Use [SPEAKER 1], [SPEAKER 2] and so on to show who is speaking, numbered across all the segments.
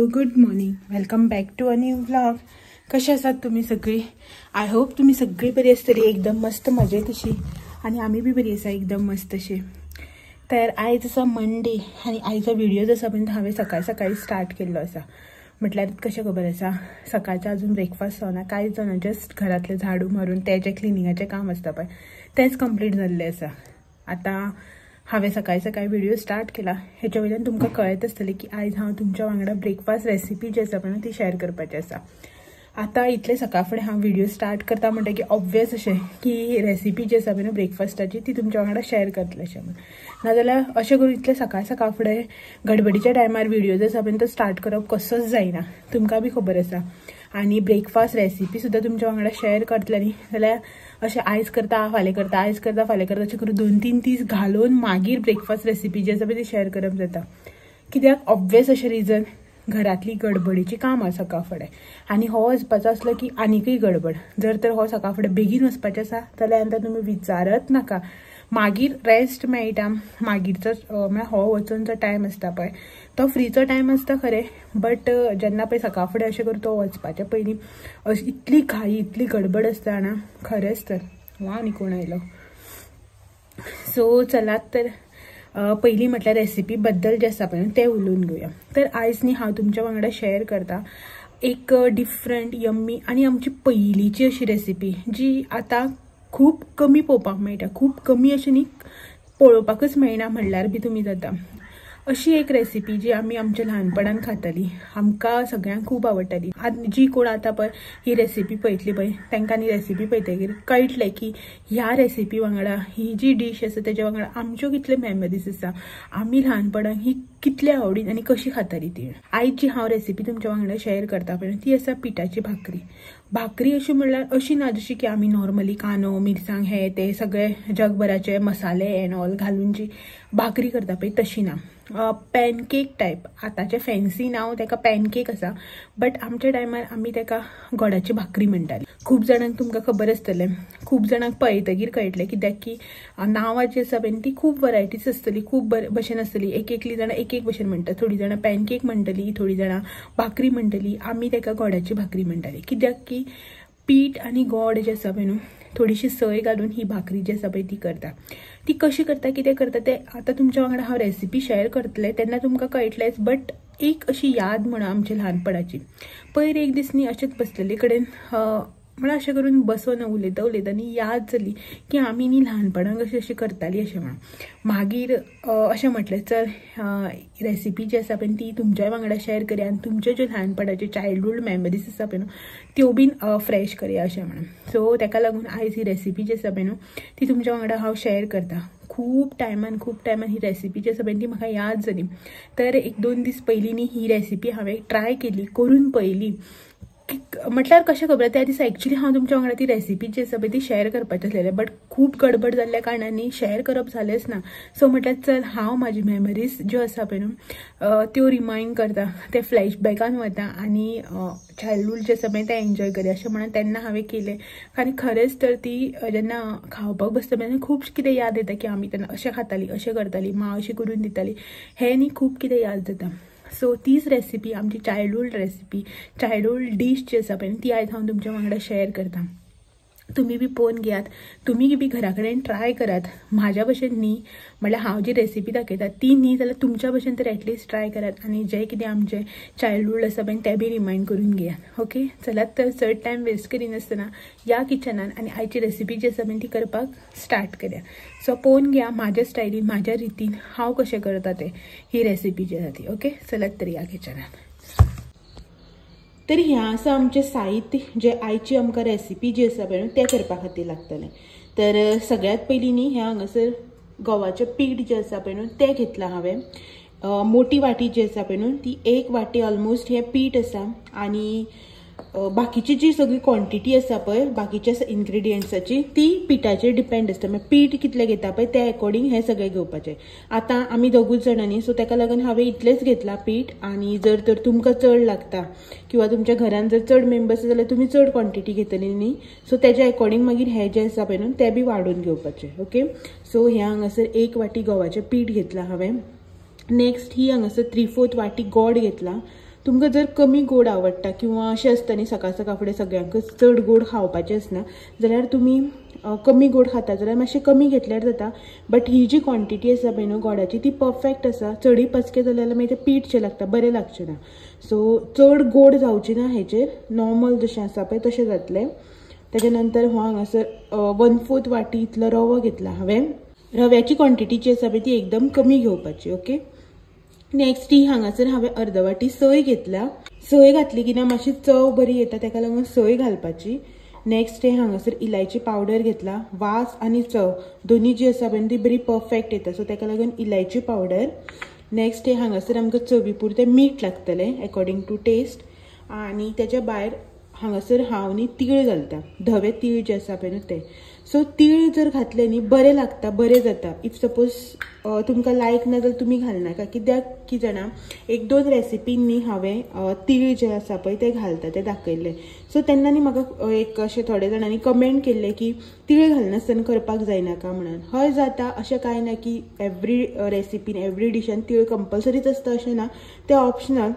[SPEAKER 1] Hello, good morning, welcome back to a new vlog. कसे आसात तुम्ही सगळी? I hope तुम्ही सगळी बरी आसतली, एकदम मस्त मजेत अशी, आणि आम्ही बी बरी आसा एकदम मस्त अशी. तर आयज आसा मंडे आनी आयचो व्हिडिओ जो आसा पळय हांवें सकाळ सकाळी स्टार्ट केल्लो आसा. म्हटल्यार कशें खबर आसा, सकाळचें अजून ब्रेकफास्ट जावना, कांयच जावना, जस्ट घरांतलें झाडू मारून तें जें क्लिनिंगाचें काम आसता पळय तेंच कंप्लीट जाल्लें आसा. आतां हांवें सकाळी सकाळी व्हिडिओ स्टार्ट केला हेच्या वयल्यान तुमकां कळत आसतलें की आयज हांव तुमच्या वांगडा ब्रेकफास्ट रेसिपी जी आसा पळय ती शेअर करपाची आसा. आतां इतले सकाळ फुडें हांव व्हिडिओ स्टार्ट करता म्हणटकीर ऑब्वियस अशें की रेसिपी जी आसा पळय ब्रेकफास्टाची ती तुमच्या वांगडा शेअर करतलें अशें म्हणून. नाजाल्यार अशें करून इतले सकाळ सकाळ फुडें गडबडीच्या टायमार व्हिडिओ जो आसा पळय तो स्टार्ट करप कसोच जायना, तुमकां बी खबर आसा. आनी ब्रेकफास्ट रेसिपी सुद्दां तुमच्या वांगडा शेअर करतले न्ही जाल्यार अशें आयज करता फाल्यां करता, आयज करता फाल्यां करता, अशें करून 2-3 दीस घालून मागीर ब्रेकफास्ट रेसिपी जी आसा पळय ती शेअर करप जाता. कित्याक ऑब्वियस अशें रिजन, घरांतली गडबडीची कामां सकाळ फुडें, आनी हो वचपाचो आसलो की आनीकय गडबड. जर तर हो सकाळ फुडें बेगीन वचपाचें आसा जाल्यार आतां तुमी विचारत नाका, मागीर रेस्ट मेळटा. मागीरचो म्हळ्यार हो वचून जो टायम आसता पळय तो फ्रीचो टायम आसता खरें, बट जेन्ना पळय सकाळ फुडें अशें करून तो वचपाच्या पयलीं अशी इतली घाई इतली गडबड आसता ना, खरेंच तर वा आनी कोण आयलो. सो चलात तर पयलीं म्हटल्यार रेसिपी बद्दल जें आसा पळय तें उलोवन घेवया. तर आयज न्ही हांव तुमच्या वांगडा शेअर करता एक डिफरंट यम्मी आनी आमची पयलींची अशी रेसिपी जी आतां खूब कमी पळोवपाक मेळटा, खूब कमी अशें न्ही पळोवपाकच मेळना म्हणल्यार बी तुमी जाता. अशी एक रेसिपी जी आमी आमच्या ल्हानपणान खाताली, आमकां सगळ्यांक खूब आवडटाली. जी कोण आतां पळय ही रेसिपी पळयतली पळय तांकां न्ही रेसिपी पळयतकीर कळटलें की ह्या रेसिपी वांगडा ही जी डीश आसा तेज्या वांगडा आमच्यो कितल्यो मेमरीज आसा, आमी ल्हानपणान ही कितल्या आवडीन आनी कशी खाताली ती. आयज जी हांव रेसिपी तुमच्या वांगडा शेअर करता पळय ती आसा पिठाची भाकरी. भाकरी अशी म्हणल्यार अशी ना जशी की आमी नॉर्मली कांदो मिरसांग हे ते सगळे जगभराचे मसाले एंड ऑल घालून जी भाकरी करता पळय तशी ना. पॅनकेक टायप, आतांचें फॅन्सी नांव ताका पॅनकेक आसा, बट आमच्या टायमार आमी ताका गोडाची भाकरी म्हणटाली. खूब जाणांक तुमकां खबर आसतलें, खूब जाणांक पळयतकीर कळटलें कित्याक की नांवां जी आसा पळय ती खूब वरायटीज आसतली, खूब बरे भशेन आसतली. एक एकली जाणां एक एक भशेन म्हणटा, थोडीं जाणां पॅनकेक म्हणटली, थोडीं जाणां भाकरी म्हणटली. आमी ताका गोडाची भाकरी म्हणटाली कित्याक की पीठ आनी गोड जें आसा पळय न्हू थोडीशी सय घालून ही भाकरी जी आसा पळय ती करता. ती कशी करता कितें करता तें आतां तुमच्या वांगडा हांव रेसिपी शेअर करतलें तेन्ना तुमकां कळटलेंच. बट एक अशी याद म्हणून आमच्या ल्हानपणाची, पयर एक दीस न्ही अशेंच बसलेले कडेन म्हळ्यार अशें करून बसून उलयता उलयता न्ही याद जाली की आमी न्ही ल्हानपणाक अशी अशी करताली अशें म्हणून. मागीर अशें म्हटलें चल रेसिपी जी आसा पळय ती तुमच्या वांगडा शेअर करया आनी तुमच्यो ज्यो ल्हानपणाच्यो चायल्डहूड मेमरीज आसा पळय न्हू त्यो बीन फ्रेश करया अशें म्हणून. सो ताका लागून आयज ही रेसिपी जी आसा पळय न्हू ती तुमच्या वांगडा हांव शेअर करता. खूब टायमान ही रेसिपी जी आसा पळय ती म्हाका याद जाली. तर 1-2 दीस पयलीं न्ही ही रेसिपी हांवें ट्राय केली, करून पळयली. म्हटल्यार कशें खबर त्या दिसा एक्चुली हांव तुमच्या वांगडा ती रेसिपी जी आसा पळय ती शेअर करपाची आसलेलें, बट खूब गडबड जाल्ल्या कारणान न्ही शेअर करप जालेंच ना. सो म्हटल्यार चल हांव म्हाजी मेमरीज ज्यो आसा पळय न्हू त्यो रिमायंड करता, ते फ्लॅशबॅकान वता आनी चायल्डहूड जें आसा पळय तें एन्जॉय करया अशें म्हणून तेन्ना हांवें केलें. आनी खरेंच तर ती जेन्ना खावपाक बसता तेन्ना खूब कितें याद येता की आमी तेन्ना अशें खातालीं, अशें करतालीं, मां अशें करून दिताली, हें न्ही खूब कितें याद जाता. सो तीच रेसिपी आमची चायल्डहूड रेसिपी, चायल्डहूड डीश जी आसा पळय ती आयज हांव तुमच्या वांगडा शेअर करता. तुमी बी पळोवन घेयात, तुमी बी घरा कडेन ट्राय करात म्हाज्या भशेन न्ही, म्हळ्यार हांव जी रेसिपी दाखयता ती न्ही जाल्यार तुमच्या भशेन तर एटलिस्ट ट्राय करात आनी जें कितें आमचें चायल्डहूड आसा पळय तें बी रिमायंड करून घेयात. ओके, चलात तर चड टायम वेस्ट करिनासतना ह्या किचनान आनी आयची रेसिपी जी आसा पळय ती करपाक स्टार्ट करया. सो पळोवन घेया म्हाज्या स्टायलीन म्हाज्या रितीन हांव कशें करता तें ही रेसिपी जी आसा ती. ओके, चलात तर ह्या किचनान. तर हें आसा आमचें साहित्य जें आयची आमकां रेसिपी जी आसा पळय तें करपा खातीर लागतलें. तर सगळ्यांत पयलीं न्ही हें हांगासर गव्हाचें पीठ जें आसा पळय न्हू तें घेतलां हांवें. मोटी वाटी जी आसा पळय न्हू ती 1 वाटी ऑलमोस्ट हें पीठ आसा आनी बाकीची जी सगळी क्वॉन्टिटी आसा पळय बाकीच्या इन्ग्रेडियंट्साची ती पिठाचेर डिपेंड आसता. मागीर पीठ कितलें घेता पळय त्या अकॉर्डिंग हें सगळें घेवपाचें. आतां आमी दोगूच जाणां न्ही, सो ताका लागून हांवें इतलेंच घेतलां पीठ. आनी जर तर तुमकां चड लागता किंवा तुमच्या घरान जर चड मेंबर्स आसा जाल्यार तुमी चड क्वॉन्टिटी घेतली न्ही, सो तेज्या अकॉर्डिंग मागीर हें जें आसा पळय न्हू तें बी वाडोवन घेवपाचें. ओके, सो हें हांगासर 1 वाटी गव्हाचें पीठ घेतलां हांवें. नेक्स्ट ही हांगासर 3/4 वाटी गोड घेतला. तुमकां जर कमी गोड आवडटा किंवा अशें आसता न्ही सकाळ सकाळ फुडें सगळ्यांकच चड गोड खावपाचें आसना जाल्यार तुमी कमी गोड खाता जाल्यार मातशें कमी घेतल्यार जाता. बट he ji quantity आसा पळय न्हू गोडाची ती परफेक्ट आसा. चडय पचकें जालें जाल्यार मागीर तें पीठशें लागता, बरें लागचें ना. सो चड गोड जावचें ना हेचेर, नॉर्मल जशें आसा पळय तशें जातलें. तेच्या नंतर हो हांगासर 1/4 वाटी इतलो रवो घेतला हांवें. रव्याची क्वॉन्टिटी जी आसा पळय ती एकदम कमी घेवपाची. ओके, नेक्स्ट ही हांगासर हांवें अर्द वाटी सोय घेतला. सोय घातली की ना मातशी चव बरी येता, तेका लागून सोय घालपाची. नेक्स्ट हे हांगासर इलायची पावडर घेतला. वास आनी चव दोनी जी आसा पळय ती बरी परफेक्ट येता, सो तेका लागून इलायची पावडर. नेक्स्ट हे हांगासर आमकां चवी पुरतें मीठ लागतलें एकॉर्डिंग टू टेस्ट. आनी तेच्या भायर हांगासर हांव न्ही तीळ घालता, धवे तीळ जे आसा पळय न्हू ते. सो तीळ जर घातले न्ही बरें लागता, बरें जाता. If suppose तुमकां लायक ना जाल्यार तुमी घालनाका, कित्याक की जाणा एक दोन रेसिपीन न्ही हांवें तीळ जे आसा पळय ते घालता ते दाखयल्ले. सो तेन्ना न्ही म्हाका एक अशें थोडे जाणांनी कमेंट केल्ले की तीळ घालनासतना करपाक जायना म्हणून. हय जाता, अशें कांय ना की एवरी रेसिपीन एवरी डिशान तीळ कंपल्सरीच आसता अशें ना, तें ऑप्शनल.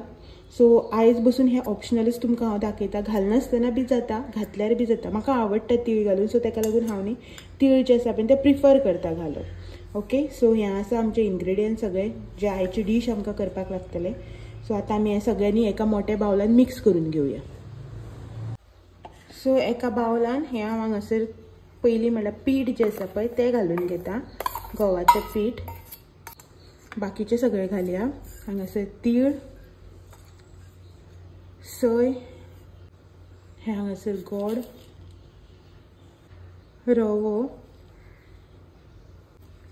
[SPEAKER 1] सो आयज बसून हे ऑप्शनलच तुमकां हांव दाखयता. घालनासतना बी जाता, घातल्यार बी जाता. म्हाका आवडटा तीळ घालून, सो तेका लागून हांव न्ही तीळ जे आसा पळय ते प्रिफर करता घालप. ओके, सो हें आसा आमचे इन्ग्रिडियंट सगळे जे आयची डीश आमकां करपाक लागतले. सो आतां आमी हे सगळ्यांनी एका मोठ्या बावलान मिक्स करून घेवया. सो एका बावलान हें हांव हांगासर पयलीं म्हणल्यार पीठ जें आसा पळय तें घालून घेता, गव्हाचें पीठ. बाकीचें सगळें घालया. हांगासर तीळ, सोय, हे हांगासर गोड, रवो,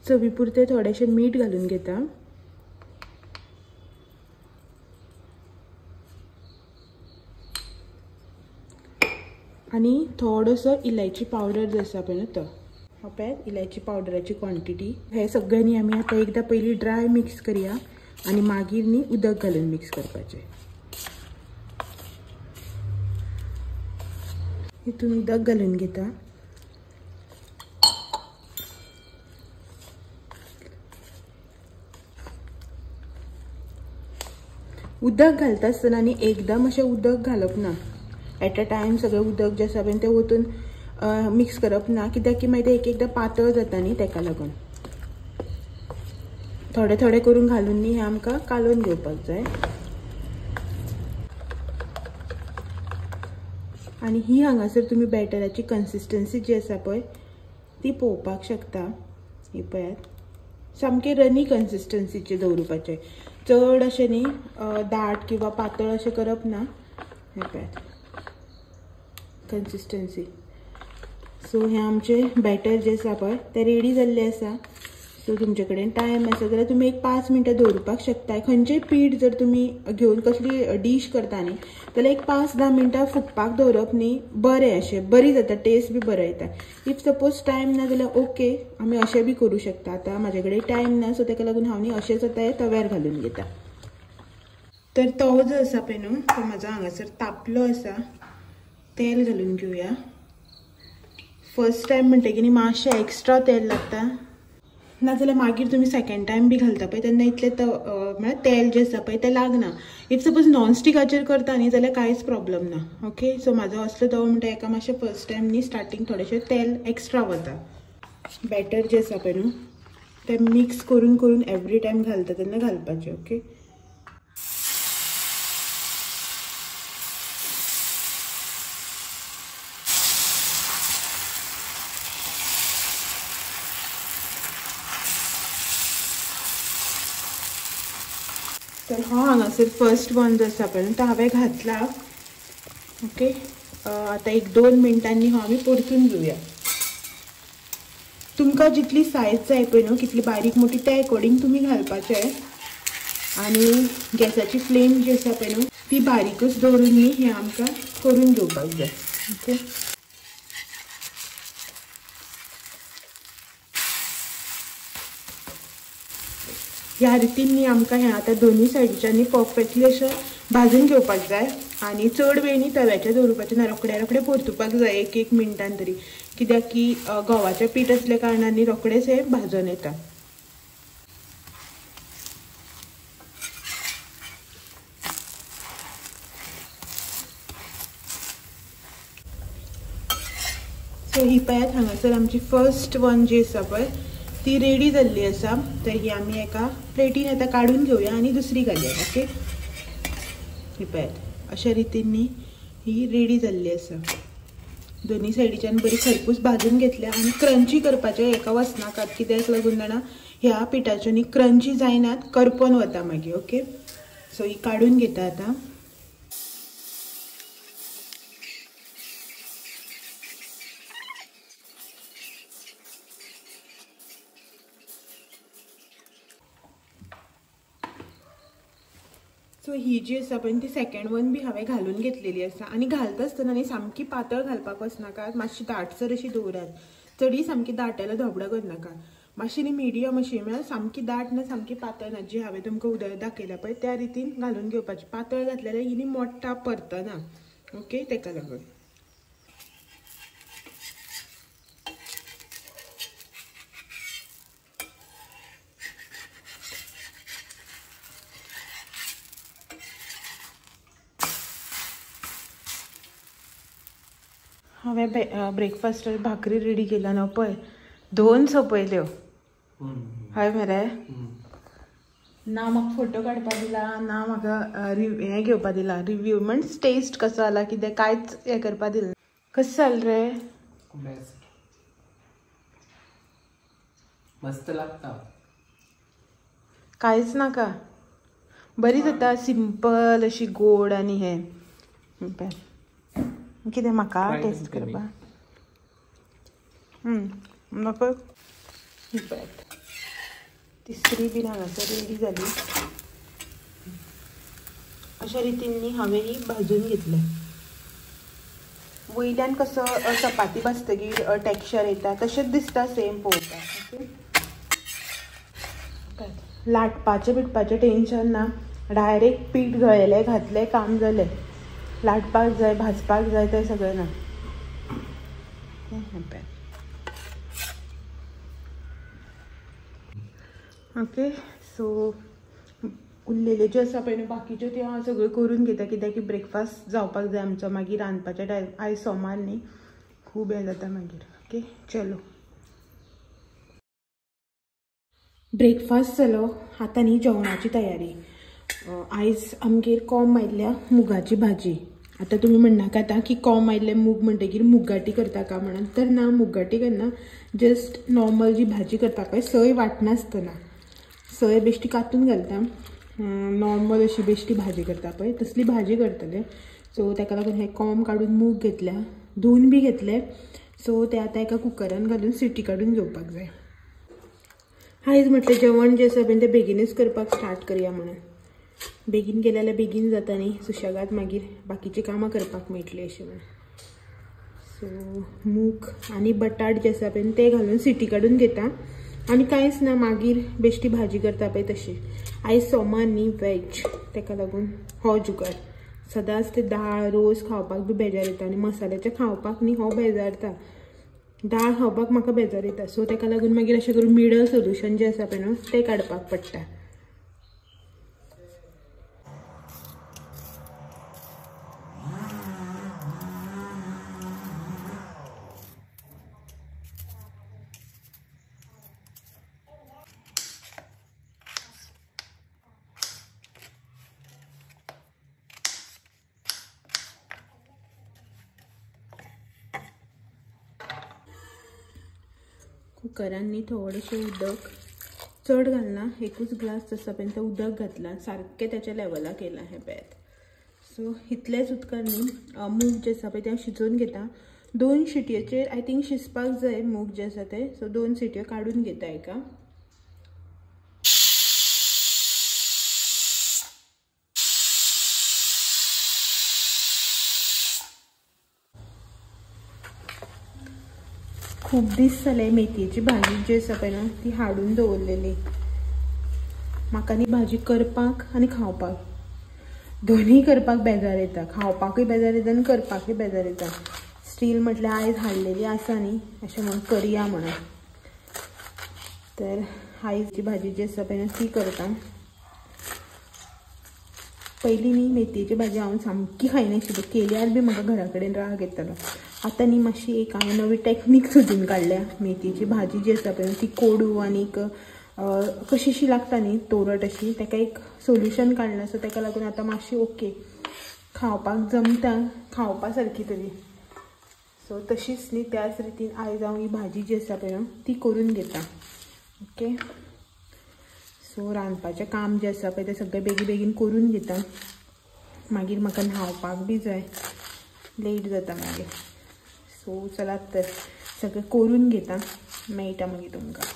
[SPEAKER 1] चवी पुरतें थोडेशें मीठ घालून घेता. आनी थोडोसो इलायची पावडर जो आसा पळय न्हू तो, पळयात इलायची पावडराची क्वॉन्टिटी. हे सगळ्यांनी आमी आतां एकदां पयलीं ड्राय मिक्स करया आनी मागीर न्ही उदक घालून मिक्स करपाचें. हितून उदक घालून घेता. उदक घालता आसतना न्ही एकदम अशें उदक घालप ना, एट अ टायम सगळें उदक जें आसा पळय तें वतून मिक्स करप ना, कित्याक की मागीर तें एक एकदां पातळ जाता न्ही, तेका लागून थोडे थोडे करून घालून न्ही हें आमकां कालोवन घेवपाक जाय. आनी ही हांगासर तुमी बॅटराची कन्सिस्टन्सी जी आसा पळय ती पळोवपाक शकता. ही पळयात सामकें रनी कन्सिस्टन्सीचे दवरुपाचें, चड अशें न्ही दाट किंवा पातळ अशें करप ना. हें पळयात कन्सिस्टन्सी. सो हें आमचें बॅटर जें आसा पळय तें रेडी जाल्लें आसा. सो तुमचे कडेन टायम आसा जाल्यार तुमी एक 5 मिनटां दवरुपाक शकता. खंयचेय पीठ जर तुमी घेवन कसली डीश करता न्ही जाल्यार एक 5-10 मिनटां फुगपाक दवरप न्ही बरें, अशें बरी जाता, टेस्ट बी बरो येता. If suppose time ना जाल्यार ओके आमी अशें बी करूं शकता. आतां म्हाजे कडेन टायम ना, सो तेका लागून हांव न्ही अशेंच आतां हें तव्यार घालून घेता. तर तवो जो आसा पळय न्हू तो म्हाजो हांगासर तापलो आसा, तेल घालून घेवया. फर्स्ट टायम म्हणटकीर न्ही मातशें एक्स्ट्रा तेल लागता, नाजाल्यार मागीर तुमी सेकेंड टायम बी घालता पळय तेन्ना इतलें म्हळ्यार तेल जें आसा पळय तें लागना. If suppose नॉनस्टिकाचेर करता न्ही जाल्यार कांयच प्रॉब्लम ना. ओके, सो म्हाजो असलो तवो म्हणटा एका मातशें फर्स्ट टायम न्ही स्टार्टींग थोडेशें तेल एक्स्ट्रा वता. बॅटर जें आसा पळय न्हू तें मिक्स करून करून एवरी टायम घालता तेन्ना घालपाचें. ओके, तर हो हांगासर फर्स्ट वन जो आसा पळय तो हांवें घातला. ओके, आतां 1-2 मिनटांनी हो आमी परतून घेवया. तुमकां जितली सायज जाय पळय न्हू, कितली बारीक मोठी त्या एकॉर्डिंग तुमी घालपाचें. आनी गॅसाची फ्लेम जी आसा पळय न्हू ती बारीकच दवरून न्ही हें आमकां करून घेवपाक जाय. ओके, ह्या रितीन न्ही आमकां हें आतां दोनूय सायडीच्यान न्ही परफेक्टली अशें भाजून घेवपाक जाय. आनी चड वेळ न्ही तव्याचेर दवरुपाचें ना, रोखड्या रोखडें परतुपाक जाय 1-1 मिनटान तरी, कित्याक की गव्हाचें पीठ आसल्या कारणान न्ही रोखडेंच हें भाजून येता. सो ही पळयात हांगासर आमची फर्स्ट वन जी आसा पळय ती रेडी जाल्ली आसा. तर ही आमी एका प्लेटीन आतां काडून घेवया आनी दुसरी घालया. ओके, ही पळयात अशा रितीन न्ही ही रेडी जाल्ली आसा. दोन्ही सायडीच्यान बरी खरपूस भाजून घेतल्या आनी क्रंची करपाचें हेका वचनाकात, कित्याक लागून जाणा ह्या पिठाच्यो न्ही क्रंची जायनात, करपोन वता मागीर. ओके, सो ही काडून घेता आतां. सो ही जी आसा पळय ती सेकंड वन बी हांवें घालून घेतलेली आसा. आनी घालता आसतना न्ही सामकी पातळ घालपाक वचनाकात, मातशी दाटसर अशी दवरात, चडय सामकी दाट जाल्यार धोबडो करनाका, मातशी न्ही मिडियम अशी, म्हळ्यार सामकी दाट ना सामकी पातळ ना, जी हांवें तुमकां उदक दाखयल्या पळय त्या रितीन घालून घेवपाची. पातळ घातल्यार जाल्यार ही न्ही मोडटा परतना. ओके, तेका लागून हांवें ब्रेकफास्टार भाकरी रेडी केला न्हू पळय, दोन सोंपयल्यो. हय मरे, ना म्हाका फोटो काडपाक दिला ना म्हाका हें घेवपा दिला रिव्यू, म्हणजे टेस्ट कसो आला कितें कांयच हें करपा दिलें. कशें जालें रे?
[SPEAKER 2] बेस्ट, मस्त लागता,
[SPEAKER 1] कांयच नाका, बरी जाता, सिंपल अशी गोड. आनी हें कितें म्हाका टेस्ट करपाक म्हाका पळयात तिसरी बीन हांगासर रेडी जाली. अशा रितीन न्ही हांवें ही भाजून घेतलें. वयल्यान कसो चपाती भाजतकीर टेक्स्चर येता तशेंच दिसता सेम पळोवपाक. ओके, लाटपाचें बिटपाचें टेंशन ना, डायरेक्ट पीठ गळयलें घातलें काम जालें. लाटपाक जाय भाजपाक जाय तें सगळें ना. ओके, सो उरलेले जे आसा पळय न्हू बाकीच्यो त्यो हांव सगळ्यो करून घेता, कित्याक की ब्रेकफास्ट जावपाक जाय आमचो, मागीर रांदपाचे टायम आयज सोमार न्ही खूब हें जाता मागीर. ओके, चलो ब्रेकफास्ट जालो, आतां न्ही जेवणाची तयारी. आयज आमगेर कोंब आयिल्ल्या मुगाची भाजी. आतां तुमी म्हणनाका आतां की कोंब आयिल्ले मूग म्हणटकीर मुगाटी करता का म्हणून, तर ना, मुगाटी करना, जस्ट नॉर्मल जी भाजी करता पळय सय वाटनासतना, सय बेश्टी कातून घालता, नॉर्मल अशी बेश्टी भाजी करता पळय तसली भाजी करतले. सो ताका लागून हे कोंब काडून मूग घेतल्या, धुवन बी घेतले. सो ते आतां एका कुकरान घालून सिटी काडून घेवपाक जाय. आयज म्हटलें जेवण जें आसा पळय तें बेगीनूच करपाक स्टार्ट करया म्हणून, बेगीन केलें जाल्यार बेगीन जाता न्ही, सुशेगाद मागीर बाकीचीं कामां करपाक मेळटलीं अशें म्हणून. सो मूग आनी बटाट जे आसा पळय ते घालून सिटी काडून घेता आनी कांयच ना, मागीर बेश्टी भाजी करता पळय तशी. आयज सोमार न्ही वेज, ताका लागून हो जुगाड. सदांच ते दाळ रोस खावपाक बी बेजार येता आनी मसाल्याचें खावपाक न्ही हो बेजारता, दाळ खावपाक म्हाका बेजार येता. सो ताका लागून मागीर अशें करून मिडल सोल्युशन जें आसा पळय न्हू तें काडपाक पडटा. कुकरान न्ही थोडेशें उदक, चड घालना, एकूच ग्लास आसा पळय तें उदक घातलां, सारकें त्याच्या लेवलाक येयलां हें पळयात. सो इतलेंच उदकान न्ही मूग जे आसा पळय तें हांव शिजोवन घेता. 2 शिटयेचेर I think शिजपाक जाय मूग जे आसा ते. सो 2 सिटयो काडून घेता एका. खूब दीस जाले मेथयेची भाजी जी आसा पळय न्हू ती हाडून दवरलेली. म्हाका न्ही भाजी करपाक आनी खावपाक दोनूय करपाक बेजार येता, खावपाकूय बेजार येता आनी करपाकूय बेजार येता. स्टील म्हटल्यार आयज हाडलेली आसा न्ही अशें म्हणून करया म्हणून, तर आयज जी भाजी जी आसा पळय न्हू ती करता. पयलीं न्ही मेथयेची भाजी हांव सामकी खायनाशिल्ली, केल्यार बी म्हाका घरा कडेन राग येतालो. आतां न्ही मातशी एक हांवें नवी टॅक्नीक सोदून काडल्या. मेथयेची भाजी जी आसा पळय ती कोडू आनीक कशीशी लागता न्ही तोरट अशी, ताका एक सोल्युशन काडलां. सो ताका लागून आतां मातशी ओके खावपाक जमता, खावपा सारकी तरी. सो तशीच न्ही त्याच रितीन आयज हांव ही भाजी जी आसा पळय ती करून घेता. ओके सो रांदपाचें काम जें आसा पळय तें सगळें बेगीन बेगीन करून घेता. मागीर म्हाका न्हांवपाक बी जाय, लेट जाता मागीर. सो चलात तर सगळें करून घेता, मेळटा मागीर तुमकां.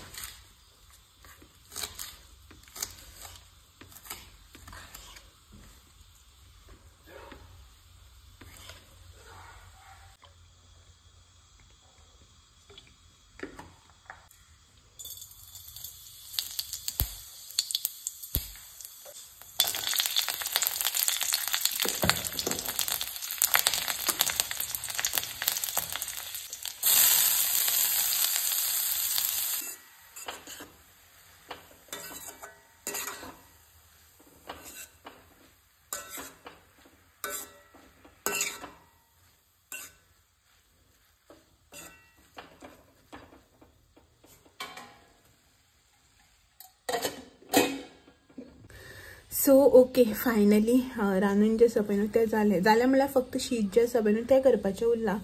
[SPEAKER 1] सो ओके फायनली रांदून जें आसा पळय न्हू तें जालें. जालें म्हणल्यार फक्त शीत जें आसा पळय न्हू तें करपाचें उरलां.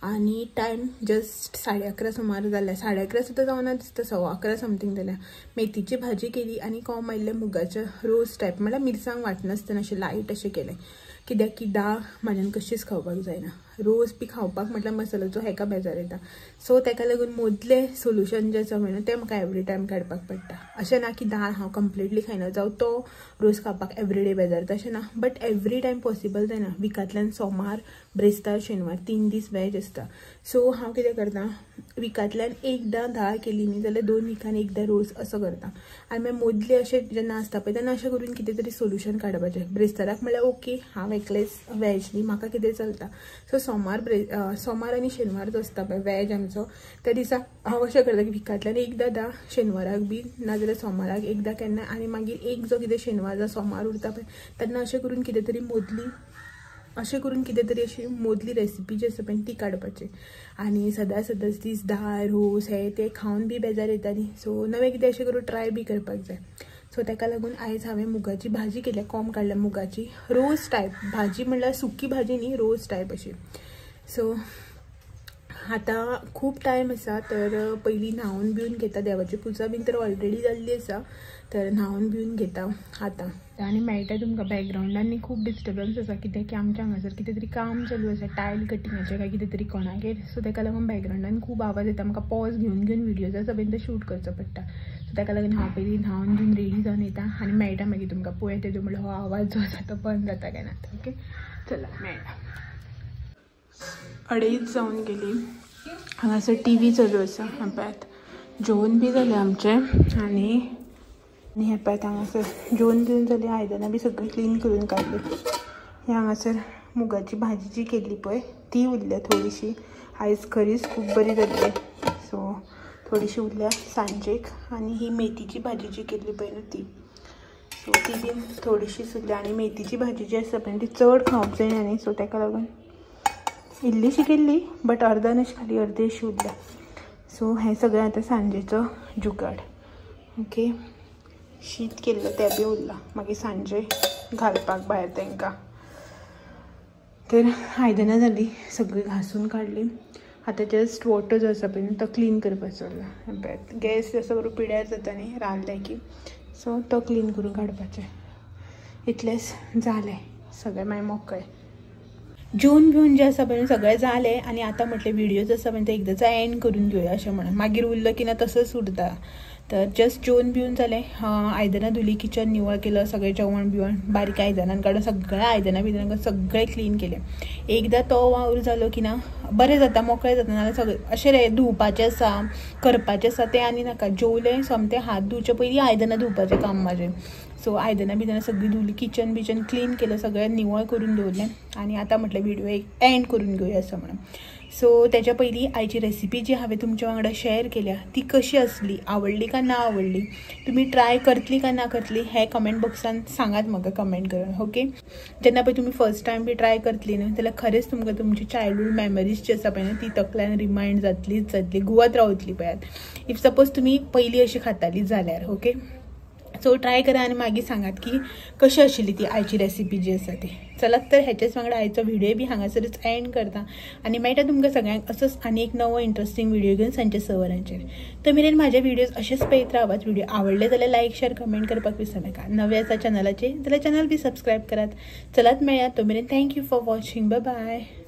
[SPEAKER 1] आनी टायम जस्ट 11:30 सुमार जाल्या, 11:30 सुद्दां जावना दिसता, 11:15 समथींग जाल्या. मेथीची भाजी केली आनी कोम आयिल्लें मुगाचें रोस टायप, म्हणल्यार मिरसांग वाटनासतना अशें लायट अशें केलें. कित्याक की दाळ म्हाज्यान कशीच खावपाक जायना, रोस बी खावपाक म्हटल्यार मसाल्याचो हेका बेजार येता. सो ताका लागून मदलें सोल्युशन जें आसा पळय न्हू तें म्हाका एवरी टायम काडपाक पडटा. अशें ना की दाळ हांव कंप्लिटली खायना, जावं तो रोस खावपाक एवरी डे बेजार येता अशें ना, बट एवरी टायम पॉसिबल जायना. विकांतल्यान सोमार, ब्रेस्तार, शेनवार 3 दीस वेज आसता. सो हांव कितें करता, विकांतल्यान एकदां दाळ केली न्ही जाल्यार 2 विकान एकदां रोस असो करता. आनी मागीर मदले अशें जेन्ना आसता पळय तेन्ना अशें करून कितें तरी सोल्युशन काडपाचें. ब्रेस्ताराक म्हणल्यार ओके हांव एकलेच वेज न्ही, म्हाका कितें चलता. सो सोमार आनी शेनवार जो आसता पळय वेज आमचो, त्या दिसा हांव अशें करता की विकांतल्यान एकदां दाळ, शेनवाराक बी नाजाल्यार सोमाराक एकदां केन्ना, आनी मागीर एक जो कितें शेनवार जावं सोमार उरता पळय तेन्ना अशें करून कितें तरी मदली, अशें करून कितें तरी अशी मदली रेसिपी जी आसा पळय ती काडपाची. आनी सदां सदांच दीस दाळ रोस हे ते खावन बी बेजार येता न्ही. सो नवें कितें अशें करून ट्राय बी करपाक जाय. सो ताका लागून आयज हांवें मुगाची भाजी केल्या, कोम काडल्या मुगाची रोस टायप भाजी, म्हणल्यार सुकी भाजी न्ही, रोस टायप अशी. सो आतां खूब टायम आसा तर पयलीं न्हांवन बिवन घेता, देवाची पुजा बीन तर ऑलरेडी जाल्ली आसा, तर न्हांवन बिवन घेता आतां. आनी मेळटा तुमकां बॅकग्रावंडान न्ही खूब डिस्टर्बन्स आसा, कित्याक की आमच्या हांगासर कितें तरी काम चालू आसा, टायल कटिंगाचें काय कितें तरी कोणागेर. सो ताका लागून बॅकग्रावंडान खूब आवाज येता, म्हाका पॉज घेवन घेवन व्हिडियोज आसा पळय ते शूट करचो पडटा. सो ताका लागून हांव पयलीं न्हांवन बिवन रेडी जावन येता आनी मेळटा मागीर तुमकां. पळोवया तेजो म्हणल्यार हो आवाज जो आसा तो बंद जाता काय ना. ओके चला मेळटा. 2:30 जावन गेली, हांगासर टी व्ही चालू आसा. पळयात जेवण बी जालें आमचें आनी हे पळयात हांगासर जेवण बिवन जालें, आयदनां बी सगळीं क्लीन करून काडली. हे हांगासर मुगाची भाजी जी केल्ली पळय ती उरल्या थोडीशी, आयज खरीच खूब बरी जाल्ली. सो थोडीशी उरल्या सांजेक. आनी ही मेथीची भाजी जी केल्ली पळय न्हू ती, सो ती बी थोडीशीच उरल्या. आनी मेथीची भाजी जी आसा पळय ती चड खावप जायना न्ही, सो ताका लागून इल्लीशी केल्ली बट अर्दान अशी खाली अर्दी अशी उरल्या. सो हें सगळें आतां सांजेचो जुगाड. ओके शीत केल्लें तें बी उरलां मागीर सांजे घालपाक भायर तांकां. तर आयदनां जालीं सगळीं घासून काडली. आतां जस्ट वॉटर जो आसा पळय तो क्लीन करपाचो उरला. गॅस जसो बरो पिड्यार जाता न्ही रांदलें की, सो तो क्लीन करून काडपाचें. इतलेंच जालें सगळें, मागीर मोकळें. जेवन बिवन जें आसा पळय सगळें जालें. आनी आतां म्हटलें व्हिडियोज आसा पळय ते एकदांच एंड करून घेवया अशें म्हणून, मागीर उरलो की ना तसोच उरता. तर जस्ट जेवन बिवन जालें, आयदनां धुली, किचन निवळ केलं, सगळें जेवण बिवण बारीक आयदनां काडून सगळें आयदनां बियदनां सगळें क्लीन केलें. एकदां तो वावर जालो की ना बरें जाता, मोकळें जाता. नाजाल्यार सगळें अशें रे धुवपाचें आसा करपाचें आसा तें आनी नाका. जेवलें सोमतें हात धुवचे पयलीं आयदनां धुवपाचें काम म्हाजें. सो आयदनां बियदनां सगळीं धुवली, किचन बिचन क्लीन केलं, सगळें निवळ करून दवरलें. आनी आतां म्हटलें व्हिडियो एक एंड करून घेवया असो म्हणून. सो तेच्या पयलीं आयची रेसिपी जी हांवें तुमच्या वांगडा शेअर केल्या ती कशी आसली, आवडली काय ना आवडली, तुमी ट्राय करतली काय ना करतली हें कमेंट बॉक्सान सांगात म्हाका कमेंट करून. ओके, जेन्ना पळय तुमी फर्स्ट टायम बी ट्राय करतली न्हू जाल्यार खरेंच तुमकां तुमची चायल्डहूड मेमरीज जी आसा पळय न्हू ती तकल्यान रिमायंड जातलीच जातली, गुवत रावतली पळयात if suppose तुमी पयलीं अशी खाताली जाल्यार. ओके, सो ट्राय करा आनी मागीर सांगात की कशी आशिल्ली ती आयची रेसिपी जी आसा ती. चलात तर हेच्याच वांगडा आयचो व्हिडिओ बी हांगासरूच एंड करता आनी मेळटा तुमकां सगळ्यांक असोच आनी एक नवो इंट्रस्टींग व्हिडिओ घेवन सांजचे 6 वरांचेर. तो मेरेन म्हाजे व्हिडियोज अशेच पळयत रावात. व्हिडिओ आवडले जाल्यार लायक शेअर कमेंट करपाक विसरू नाका. नवे आसा चॅनलाचेर जाल्यार चॅनल बी सबस्क्रायब करात. चलात मेळया, तो मेरेन thank you for watching. Bye bye.